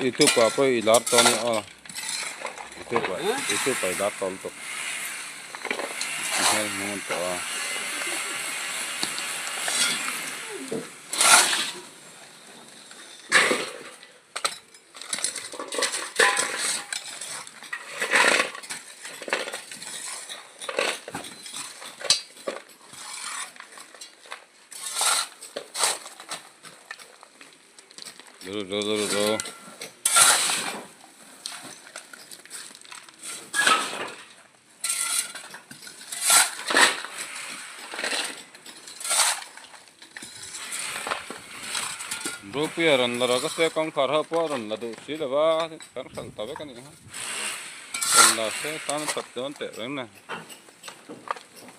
Youtube ah pawh i lar tawh a nia aw youtube ah youtube ah i lar tawh lutuk tihian hmang an tawh a. Rupi a rawn la rawk a se kawngkhar ho pawh a rawn la duh si lo va kan hralh ta vek a nih kha rawn la se tan a that dawn teh reng a ni.